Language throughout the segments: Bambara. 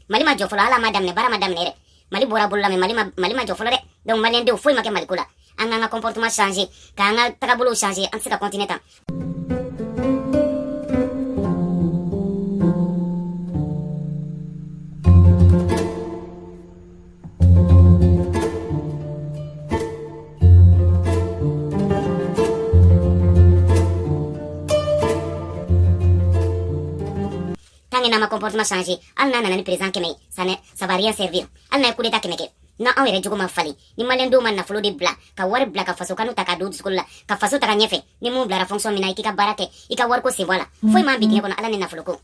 Mali ma jɔ fɔlɔ, ala ma daminɛ, baara ma daminɛ yɛrɛ. Mali bɔra bolo la, mais Mali ma jɔ fɔlɔ dɛ. Donc maliyɛn denw, foyi ma kɛ Maliko la. An k'an ka comportement changer, k'an ka tagabolow changer. An tɛ se ka continuer tan. Tant que n'an ma comportement changer, hali n'a nana ni président 100 ye, ça ne ça va rien servir. Hali n'a ye coup d'état 100 kɛ, n'a anw yɛrɛ jogo ma falen, ni maliyɛndenw ma nafolo de bila, ka wari bila, ka faso kanu ta k'a don dusukolo la, ka faso ta ka ɲɛfɛ, ni mun bilara fonction min na, i k'i ka baara kɛ, i ka wariko sen bɔ a la. Foyi m'an bi diɲɛ kɔnɔ ala ni nafolo ko.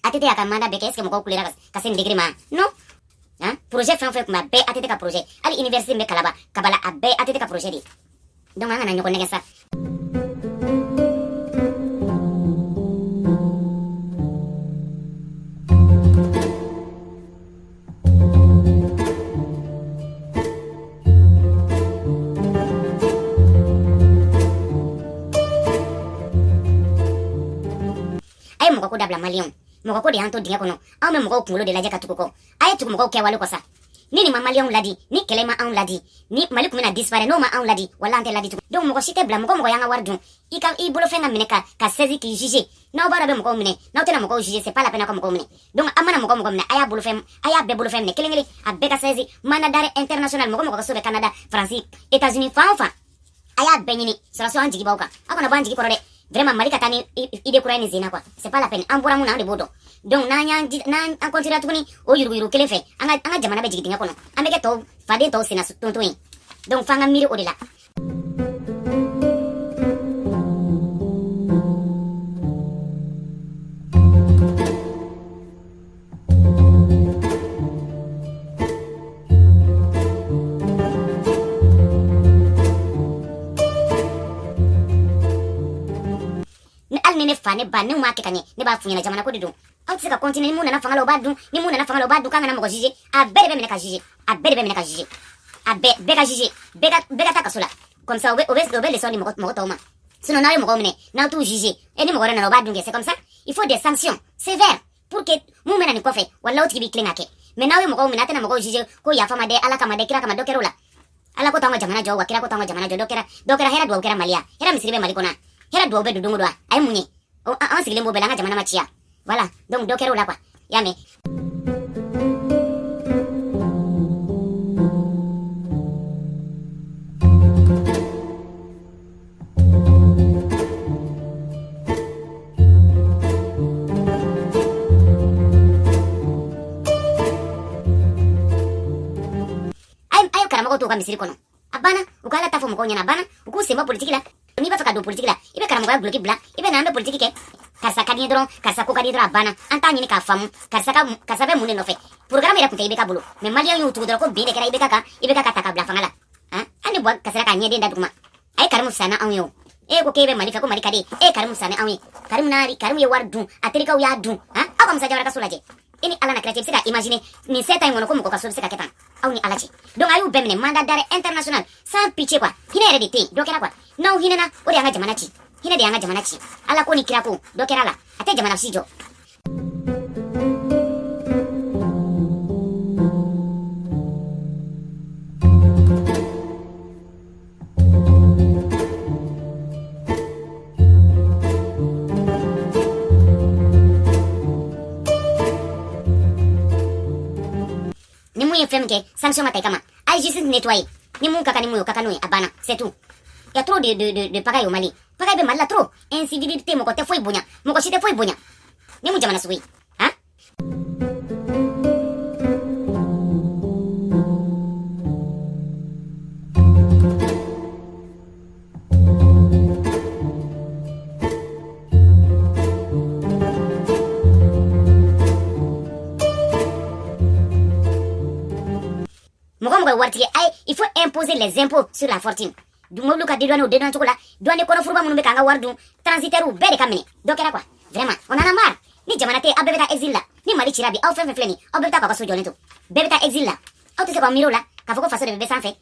ATT y'a ka mandat bɛɛ kɛ, est ce que mɔgɔw kulera ka se nin degré ma? Non hein. Projet fɛn o fɛn tun bɛ, a bɛɛ ATT ka projet. Hali université min bɛ Kalaba Kabala, a bɛɛ ATT ka projet de. Donc an kana ɲɔgɔn nɛgɛ sa. A ye mɔgɔ ko dabila, maliyɛnw. Mɔgɔ ko de y'an to dingɛ kɔnɔ. Anw bɛ mɔgɔw kunkolo de lajɛ ka tugu kɔ. A ye tugu mɔgɔw kɛwale kɔ sa. Ni nin ma maliyɛnw ladi, ni kɛlɛ ma anw ladi, ni Mali kun bɛna disparaît, n'o ma anw ladi, wala an tɛ ladi tugun. Donc mɔgɔ si tɛ bila. Mɔgɔ mɔgɔ y'an ka wari dun, i ka i bolofɛn ka minɛ ka saisi, k'i juger. N'aw b'a dɔn bɛ mɔgɔw minɛ, n'aw tɛna mɔgɔw juger, c'est pas la peine aw ka mɔgɔw minɛ. Donc an mana mɔgɔ mɔgɔ minɛ, a y'a bolofɛn, a y'a bɛɛ bolofɛn minɛ kelen kelen, a bɛɛ ka saisi. Mandat d'arrêt international, mɔgɔ mɔgɔ ka so bɛ Canada, Faransi, États-Unis, fan o fan, a y'a bɛɛ ɲini. Sɔrɔsiw, an jigi b'aw kan, aw kana bɔ an jigi kɔrɔ dɛ. Vraiment, Mali ka taa ni idée kura ye nin sen na quoi, c'est pas la peine. An bɔra mun na, an de b'o dɔn. Donc n'an y'an n'an an continuera tuguni o yuruguyurugu kelen fɛ, an ka jamana bɛ jigin dingɛ kɔnɔ, an bɛ kɛ tɔw faden tɔw senna tonton ye. Donc f'an ka miiri o de la. Ni hali ni ne fa, ne ba, ne m'a kɛ ka ɲɛ, ne b'a f'u ɲɛna, jamana ko de don. Aw tɛ se ka continuer. Ni mun nana fanga la, o b'a dun. Ni mun nana fanga la, o b'a dun. K'an kana mɔgɔ juger. A bɛɛ de bɛ minɛ ka juger, a bɛɛ de bɛ minɛ ka juger, a bɛɛ bɛɛ ka juger, bɛɛ ka taa kaso la. Comme ça o bɛ leçon di mɔgɔ tɔw ma. Sinon n'aw ye mɔgɔw minɛ, n'aw t'u juger, e ni mɔgɔ wɛrɛ nana, o b'a dun kɛ. C'est comme ça. Il faut des sanctions sévères pour que mun bɛ na nin kɔfɛ, wala o tigi b'i tilen ka kɛ. Mais n'aw ye mɔgɔw minɛ, a tɛna mɔgɔw juger ko yafa ma dɛ, ala kama dɛ, kira kama. Dɔ kɛra o la. Ala ko t'anw ka jamana jɔ wa, kira ko t'anw ka jamana jɔ. Dɔ kɛra, dɔ kɛra. Hɛrɛ duwawu kɛra Mali ya, hɛrɛ misiri bɛ Mali kɔnɔ, hɛrɛ duwawu bɛ don don o don. A ye mun ye? An sigilen b'o bɛɛ la, an ka jamana ma ci ya. Voilà, donc dɔ kɛra o la quoi, i y'a mɛn. A ye karamɔgɔw to u ka misiri kɔnɔ, a banna. U ka ala ta fɔ mɔgɔw ɲɛna, a banna. U k'u sen bɔ politiki la. N'i b'a fɛ ka don politiki la, i bɛ karamɔgɔya duloki bila, i bɛ na, an bɛ politiki kɛ. Karisa ka di ye dɔrɔn, karisa ko ka di ye dɔrɔn, a banna. An t'a ɲini k'a faamu karisa ka karisa bɛ mun de nɔfɛ. Programme yɛrɛ tun tɛ IBK bolo, mais maliyɛnw y'u tugu dɔrɔn ko bin de kɛra IBK kan, IBK ka ta ka bila fanga la. Han, hali ni Buwa kasira k'a ɲɛden da duguma, a ye Karimu fisaya n'anw ye. O e ko k'e bɛ Mali fɛ, ko Mali ka di e ye. Karimu fisaya ni anw ye. Karimu n'a Karimu ye wari dun, a terikɛw y'a dun. Han, aw ka Musa Jawara ka so lajɛ. I ni ala na kira cɛ, i bɛ se ka imaginer nin sɛta in kɔnɔ ko mɔgɔ ka so bɛ se ka kɛ tan? Aw ni ala cɛ. Donc a y'u bɛɛ minɛ, mandat d'arrêt international, sans pitié quoi. Hinɛ yɛrɛ de tɛ yen. Dɔ kɛra quoi. N'aw hinɛna, o de y'an ka jamana ci. Hinɛ de y'an ka jamana ci. Ala ko ni kira ko, dɔ kɛra la, a tɛ jamana si jɔ. Ni mun ye fɛn min kɛ, sanction ka ta i kama. A ye justice nettoyer. Ni mun ka kan ni mun ye, o ka kan n'o ye, a banna, c'est tout. Il y a trop de pagaille au Mali. Pagaille bɛ Mali la trop. Incivilité, mɔgɔ tɛ foyi bonya, mɔgɔ si tɛ foyi bonya. Ni mun jamana sugu ye han? Mɔgɔ mɔgɔ ye waritigi a ye, il faut imposer les impôts sur la fortune. Mobili ka dédouaner o dédouane cogo la, douane kɔnɔ furuba minnu bɛ k'an ka wari dun, transitaires bɛɛ de ka minɛ. Dɔ kɛra quoi. Vraiment, on en a marre. Ni jamana tɛ, aw bɛɛ bɛ taa exil la. Ni Mali cira bi, aw fɛn fɛn filɛ nin, aw bɛɛ bɛ taa k'aw ka so jɔlen to, bɛɛ bɛ taa exil la. Aw tɛ se k'aw miiri o la k'a fɔ ko faso de bɛ bɛɛ sanfɛ.